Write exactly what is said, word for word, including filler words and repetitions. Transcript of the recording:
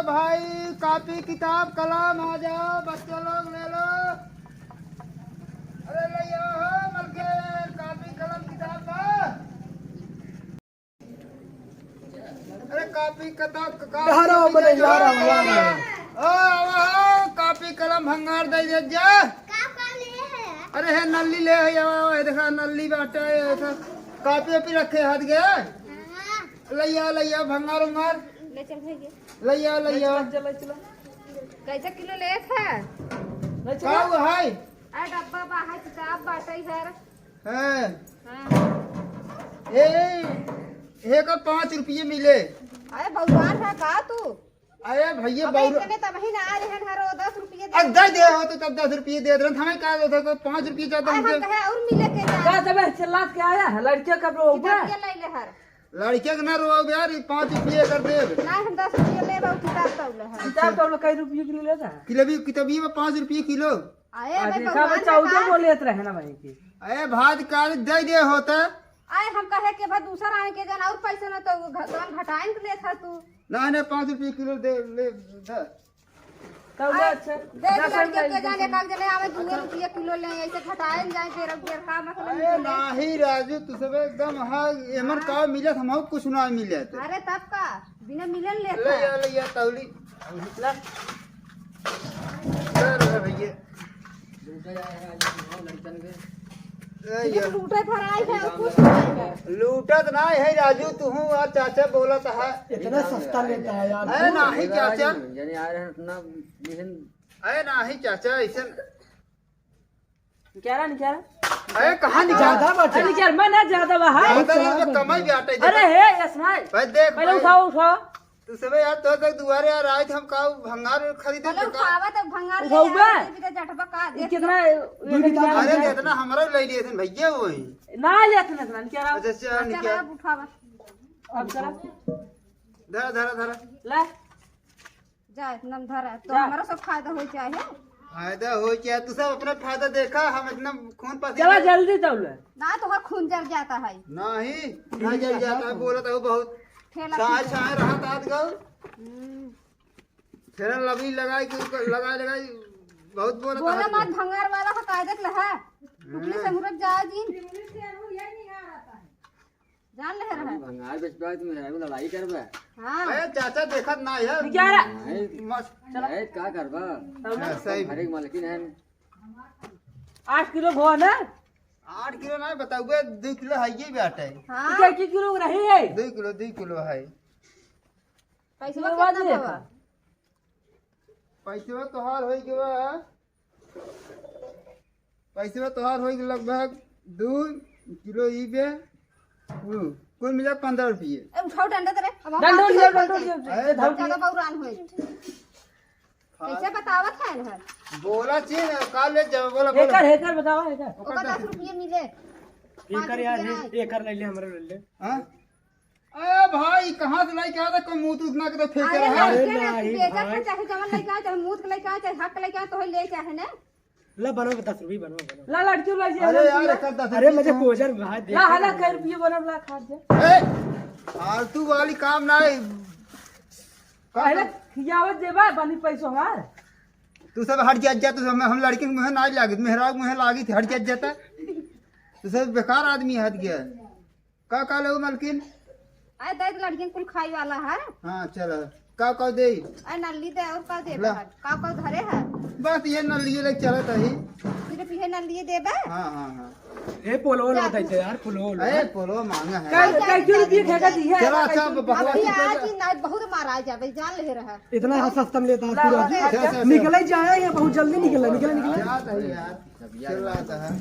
भाई, कापी, किताब, कलम, आ जाओ, बच्चे लोग ले लो। अरे, ले आओ, मलकिन, कापी, कलम, किताब बा। अरे, कापी, किताब, का-, का-, यहाँ रहो, कापी, बोले, यहाँ रहो, यहाँ रहो। ओ, आवा हो, कापी, कलम, भंगार दे दे जा। का, का ले है? अरे, हे नल्ली ले है, आवा, आवा, देखा, नल्ली बाटे, ऐसा कापी, वापी रखे हाथ गए। हाँ। लइया, लइया, भंगार उंगार। ले चल भैया। लइया, लइया। चल, चल, चल। कैसे किलो लेत है? ले चल। का हुआ है? आ डब्बा बा है, किताब बाटे इधर। हैं। हाँ। ए, ए का पाँच रुपये मिले। अरे भगवान है का तू? अरे भैया, अबे बौर- इतने तब ही ना आ रहे हैं, हरो दस रुपये दे। अब दे दे हो तो तब दस रुपये दे दे, हमें का दे दे, पाँच रुपये ज्यादा अरे हम हमके। कहे और मिले के जा। का देबे, चिल्लात के आया है, लड़के का रो किताब ऊपर। ये ले ले हर। लड़के के ना रोवाओ यार, ई पाँच रुपये कर देब। ना, हम दस रुपये लेब और किताब तौले है। किताब तौले कई रुपये किलो लेता है? किलो भी, किताबिये में पाँच रुपये किलो। अरे आ भाई, देखा, भगवान बच्चा का उधर बोले रहना भाई की। अरे भात काल दे दे होता। आए हम कहे के भाई दूसरा आने के जन और पैसे ना तो घ-, जौन घटाइन के लेत है तू। ना, ना, पाँच रुपये किलो दे, ले, दे। तब ले, अरे, अच्छा, दे दे दस लड़के रुपये के जाने दे। काल जने आवे, दुए रुपये किलो ले, ऐसे घटाए न जाए, तेरह रुपये का मतलब अरे निकले। नाही राजू, तू सब एकदम, हाँ, एमन हाँ। का मिलत, हमहू कुछ ना मिलत। अरे तब का, बिना मिलन लेत ले है। या, ले या, तौली। ला। ले रे भैया। ए, ये ये। तो लूटे फराई है, कुछ नहीं है। लूटत नाही है राजू, तू हूँ और चाचा बोलत है। इतना सस्ता लेता है यार। है नाही चाचा। जने आ रहे हैं इतना मिशन। अरे नाही चाचा, ऐसे क्या रहा, क्या रहा? अरे कहाँ निकाल? ज्यादा बचा। अरे निकाल, मैं ना ज्यादा बा, हाँ। ज्यादा नहीं, तो कमाई भी आटा ही अरे देगा। हे, यशमान। भाई देख, पहले भाई। उठाओ, उठाओ। तू सबे यार, तो तक दुआरे यार आए थे, हम का भंगार खरीदे पहले थे का? उठावा तो भंगार ले उठाओ बे। आवे, भी तो जटबा का ई दे। कितना, अरे, इतना हमरा ले लिए थे भैया, वही। ना ले इतना, इतना, क्या रहा? अच्छा, चल, अच्छा, निकाल। अब उठावा। अब चला। धरा, धरा, धरा। ला। जा, इतना में धरा, तो जा। हमारा सब फायदा हो जाए है। फायदा हो जाए, तू सब अपना फायदा देखा, हम इतना खून पसीना चला जल्दी तौले। ना, तोहर खून जर जाता है। नहीं, ना जर जाता है, बोलत है बहुत। ठेला छाए, खींच। छाए रहत आत गऊ। हम्म। फेर लबी लगाई के ऊपर, लगाई, लगाई, बहुत बोलत बोला है। मत, भंगार वाला हो, कायदे से लहा। टुकली से मुरत जाओ जी। जान ले रहा। अभी भंगार बेचबा, तुम मेहरारू लड़ाई करबा। हाँ। अरे चाचा देखत ना है। क्या रहा? नहीं, मस्त। चला। नहीं, का करबा? हाँ, सही। घर एक मालकिन है। आठ किलो भवा ना? आठ किलो ना बताऊबे, दो किलो है ये बाटे। हाँ। क्या, एक किलो रही है? दो किलो, दो किलो है। पैसवा कितना भवा? पैसवा तोहार होई गवा, पैसवा तोहार होई गवा लगभग दो किलो ई बे, उ, कुल मिला पन्द्रह रुपये। ए, उठाओ डंडा दे रे। अब हम डंडा आपके उठाओ, घर डंडा पे उठाओ। अरे, ज्यादा बौरान होई। कैसे बतावत है ना? बोला चीन, काल ले जाओ, बोला, बोला। एकर, एकर बतावा, एकर। ओकर दस रुपये मिले। एकर यार, पाँच रुपये एकर ले ले, हमरा ले ले। हाँ? ए भाई, कहाँ से लेके आता? कोई मुंह तो उतना के तो फेंके अरे रहा है। लड़के अरे नहीं बेचत है, भाई। चाहे जवन लेके आए, चाहे मूत के लेके आए, चाहे हक लेके आए, तो ले चाहे ना। ला बनवा दस रुपये, बनवा, बनवा। ला लड़की ला जी, अरे हला यार, पीला। एकर दस अरे रुपये मुझे तो कोजर भाई, ला, देखो हला, ना। कै रुपये बनब ला खा जा। ए, फालतू वाली काम ना है। का पहले कर- खियावत देबा, बनी पैसो हमार। तू सब हट जा, जा, तू सब, हम लड़की के मुँह ना लागित, मेहरारू के मुँह लागित, हट जा, जाता। तू सब बेकार आदमी हट गया। का, का लेबू मलकिन? आए दे, लड़किन कुल खाई वाला है। हाँ, चल। का, का दे? आए नल्ली दे, और का दे ला। बाहर? का, का धरे है? बस ये नल्ली लेके चलत ही। सिर्फ ये नल्ली देबे? हाँ, हाँ, हाँ। ए, पोलो ला दे दे यार, पोलो ला। अरे, पोलो महंगा है। का, का, क्यों रुपये फेंका दी है? चला, अच्छा, अब बकवास अभी मत कर। आज ही ना, बहुत मारा जाबे, जान ले रहा। इतना सस्ता में लेता है ला, पूरा। ला, ला। अच्छा, अच्छा, अच्छा। निकले जाए या बहुत जल्दी निकले, निकले, निकले। जात है यार। चल रहा था।